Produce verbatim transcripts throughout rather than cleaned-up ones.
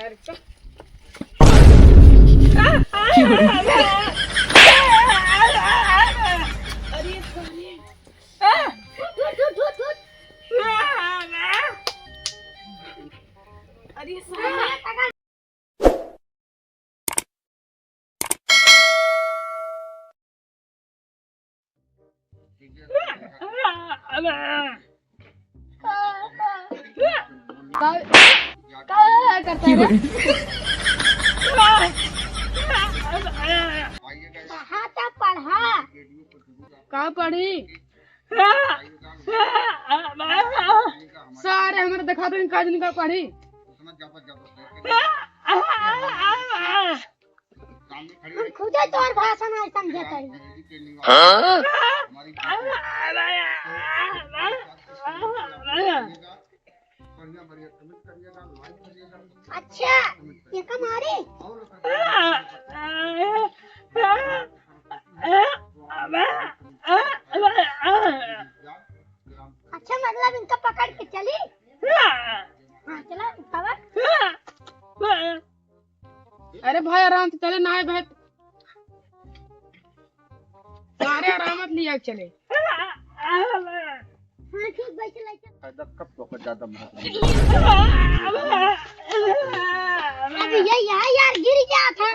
अरे sorry। अरे sorry। का, का करता है रे? पढ़ा तो पढ़ा। का पढ़ी? सारे हमरे देखा दो, का दिन का पढ़ी। हम खुदे तोर भाषा नहीं समझत हई। हाँ? अच्छा, ये का मारे? अच्छा, मतलब इनका पकड़ के चली? हाँ, चला, पकड़। अरे भाई, आराम से चले, ना है भाई, सारे आराम से लिया चले। हाँ, ठीक भाई, चला, चला। फायदा कब तो का ज्यादा महत्व। अरे ये, ये यार गिर गया था।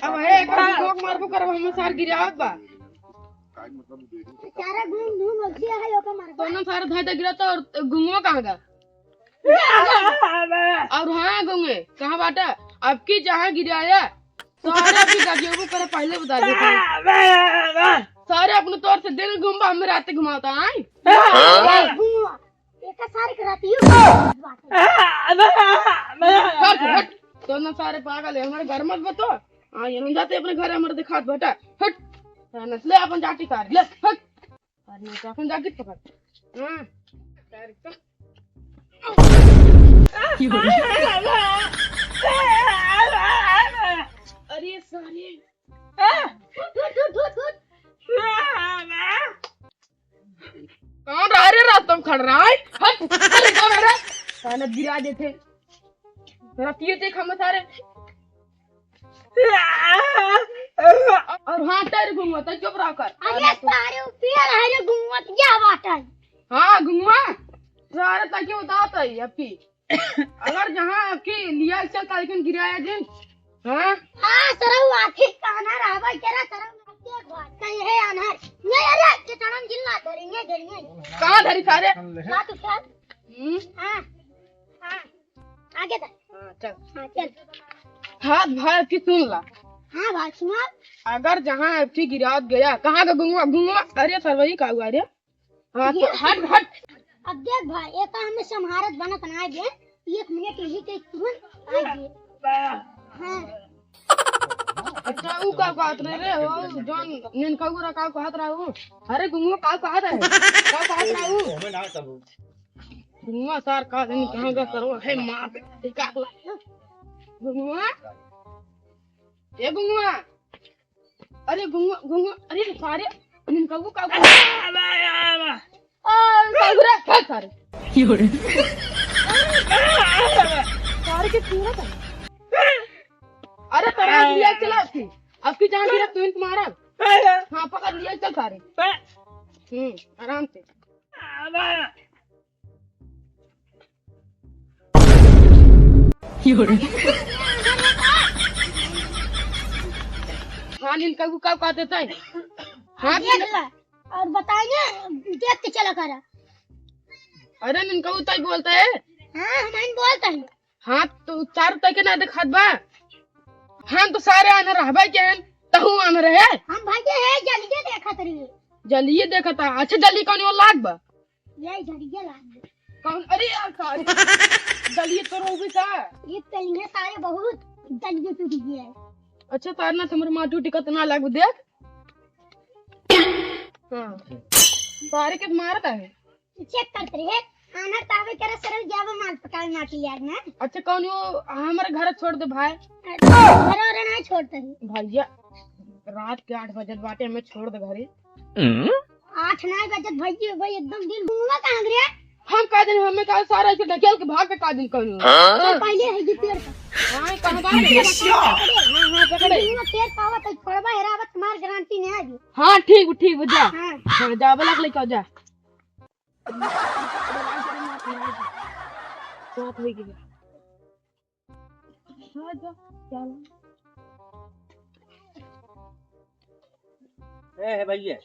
अब है, एक बार जोक मारबो करब, हम सार गिरावत बा। सारा घूम घूम अब दिया है, ओका मारबो। दोनों सारे धाय गिरा तो, और गुंगवा कहाँ गा? और हाँ गुंगे, कहाँ बाटा? अब की जहाँ गिराया, सारे भी गजेबो करे, पहले बता देते हैं। सारे अपने तोर से दिन घूमबा, हम रात घुमाता आए। घुमवा। एका सारे के रात यू बात है। हट, हट। तो ना सारे पागल है, हमारे घर मत बतो। हाँ, ये नहीं जाते अपने घर, हमारे दिखात बेटा। हट। हाँ, नस्ले अपन जाति कार, ले, हट। अरे, तो अपन जाके पकड़। हाँ। अरे, sorry। कौन रहा रे रात तुम खड़ रहा है? हट, अरे कौन है रे? साला गिरा देते। रतिये देख हम सारे। और हाँ, तेरे गुंगवा, तै चुप रहा कर। अरे सारे ऊ पेड़ है रे गुंगवा, क्या बात है? हाँ, गुंगवा, सारे तै क्यों बताता है अबकी? अगर जहाँ अबकी लिया चल तालिकन गिराया जिन, हाँ? हाँ, सरऊ आखिर काना रहबा केरा सरऊ में देख बात कहीं है अनहर। नहीं, अरे, किचड़न जिन ना धरेंगे, धरेंगे। कहाँ धरी सारे? बात उठा। हम्म? हाँ, हाँ। आगे तक। हाँ, चल। हाँ, चल। हाथ भाई की सुन ला। हाँ भाई, सुना। अगर जहाँ अबकी गिरात गया, कहाँ का गुंगवा, गुंगवा? अरे सरवई का हुआ रे? हाँ, तो ये हट, हट। अब देख भाई, ये तो हमें संभारत बनत ना आए, एक मिनट यही के तुरंत आए। हाँ। अच्छा, ऊ का कहत रहे रे, हो, जौन निनकौरा का कहत रहा हूँ। अरे गुंगवा का कहत है? का कहत रहा हूँ? गुंगवा सार का दिन कहाँ का करो है माँ पे, ठीक है। गुंगवा, ए गुंगवा, अरे गुंगवा, गुंगवा, अरे सारे निनकौआ का, आ, आ, आ, आ। आ, का रे, का सारे? सारे के पूरा था। अरे तेरा लिया चला अबकी, अबकी जान दिया तू इनको मारा। हाँ, पकड़ लिया चल सारे। हम्म, आराम से। हाँ, निनकौआ का कहत है? हाँ, देख ला, और बताइए, देख के चला करा। अरे, निनकौआ तै बोलत है? हाँ, हम इन बोलत है। हाँ, तो चार तै के ना देखात बा? हम तो सारे आन्हर रहबे के हैं, तहू आन्हर है। हम भाई के है, जलिये देखत रहिए। जलिये देखत है? अच्छा, जलिये कौन वो लाग बा? ये जलिये लाग बा। कौन? अरे यार, सारे जलिये तो रोबे का? ये तलिये सारे बहुत जलिये टूट गए हैं। अच्छा, सारे ना तुम्हारे माँ टूटी का तो ना लाग देख। हाँ। सारे के मारत है। चेक करत रहे। आन्हर तावे करे सरल जावे माल पकावे माटी यार ना। अच्छा, कौन हो? हमारे घर छोड़ दे भाई। घर और नहीं छोड़ते हैं। भैया, रात के आठ बजत बाटे, हमें छोड़ दे घरे। आठ नहीं बजत भैया, भाई एकदम दिन। गुंगवा कहाँ गया? हम का दिन, हमें का सारा ऐसे ढकेल के भाग के का दिन कहनी हो? हाँ? पहले है ये पेड़ पर। हाँ, कहाँ बात है? हाँ, हाँ, पकड़े। ये पेड़ पावत है, छोड़बा हेरावत, तुम्हार गारंटी नहीं आएगी। हाँ, ठीक, ठीक, जा। हाँ। हाँ, जा, बोला के लेके आओ, जा। साथ होई गया। हाँ, जा, चल। ए, हे भैया,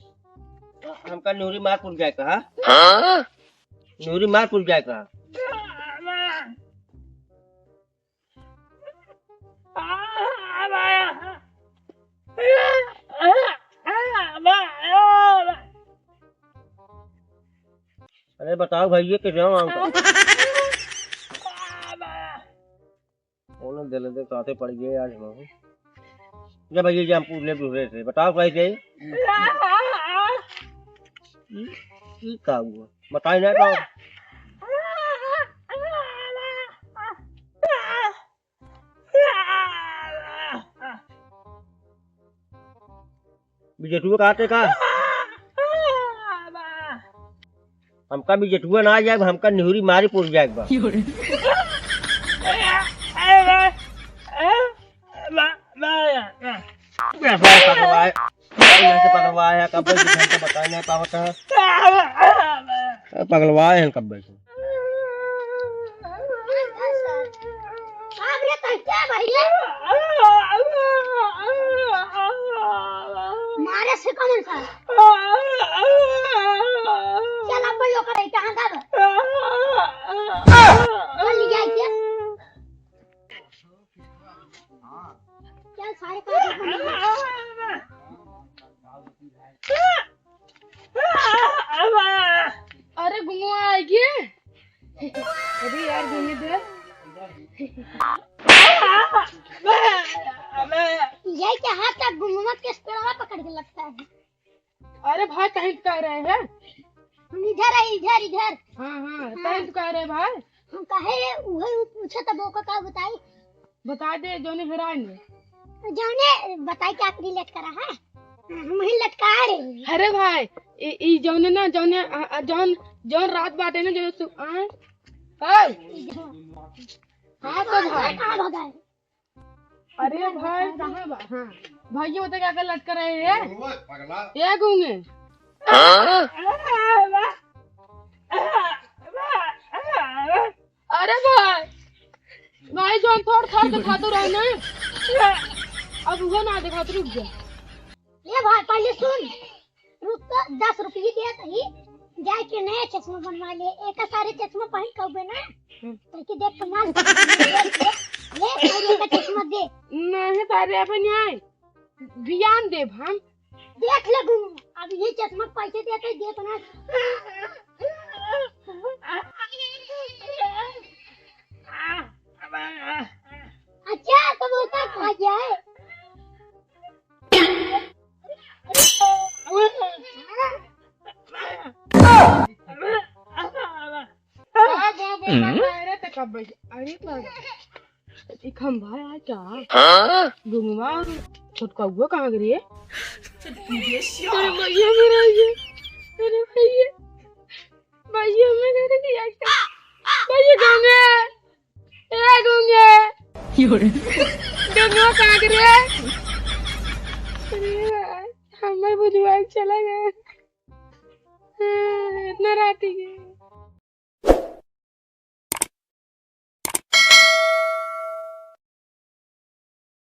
हमका निहुरी मारपुर जाए का, हाँ? हाँ? निहुरी मारपुर जाए का। अरे बताओ भैया, के जाओ हमका। उन्हें दिल दे काटे पड़ गए आज हम। जब ये जैमपुर ले दूसरे से, बताओ कैसे? ई, ई का हुआ? बताई ना तो। बिजेटुआ कहते का? हमका बिजेटुआ ना जाए, हमका निहुरी मारी पुर जाए बा। पगलवाए, यहाँ से पगलवाए, कब से घर से बताए नहीं पावत है। पगलवाए हैं कब से। बाप रे, तै क्या भैया? मारे से कमन का? चल, अब भाई ओकर है, कहाँ का बा? चल, ले जाए के। चल, साढ़े पाँच रुपये में। अरे गुंगवा आइ गए। अरे यार, गुंगे दे। ये क्या हाथ का गुंगवा के पेड़वा पकड़ के लटका है? अरे भाई, कहीं तो कह रहे हैं। हम इधर है, इधर, इधर। हाँ, हाँ, हाँ। कहीं तो कह रहे हैं भाई। हम कहे, उहे उ पूछे तब ओका का बताई? बता दे, जौने हेराए ने। जौने बताई क्या आखिरी लटका रहा है? हम ही लटका रहे हैं। अरे भाई, ई, ई जौने ना, जौने, आ, आ, जौन, जौन रात बाटे ना, जौने सु-, आए। ओए। हाँ तो भाई। कहाँ भगा है? अरे भाई, कहाँ बा? हाँ। भाई, ये बता क्या कर लटका रहे हैं? ओए, पगला। ए गूंगे। हाँ? अरे भाई, भाई जौन थोड़ थोड़ दिखातो रहे ना, अब वो ना दिखातो, रुक जा। ले भाई, पहले सुन, रुक तो, दस रुपये दे तही, जाए के नया चश्मा बनवा ले, एक सारे चश्मा पहन के अउबे ना, हम्म। तो कि देख तो माल, ले, ले, पहले का चश्मा दे। नहीं, सारे अपन आए, ज्ञान देब हम। देख ले गुरु, अब ये चश्मा के पैसे देते, दे तो ना। अच्छा, तो वो क्या खा गया है? का गो गो का हम्म? कह रहे थे कब बैठ-, अरे बाबा, ई खंभा है क्या? हाँ? गुंगवा और छोटका हुआ कहाँ गिरी है? अरे भैया मेरा ये, अरे भैया, भैया मैं घर की आज तक, भैया गंगे, ए गंगे, गंगवा कहाँ गिरी है? अरे यार, हमारे बुझवा चला गया। हाँ, इतना रात ही है।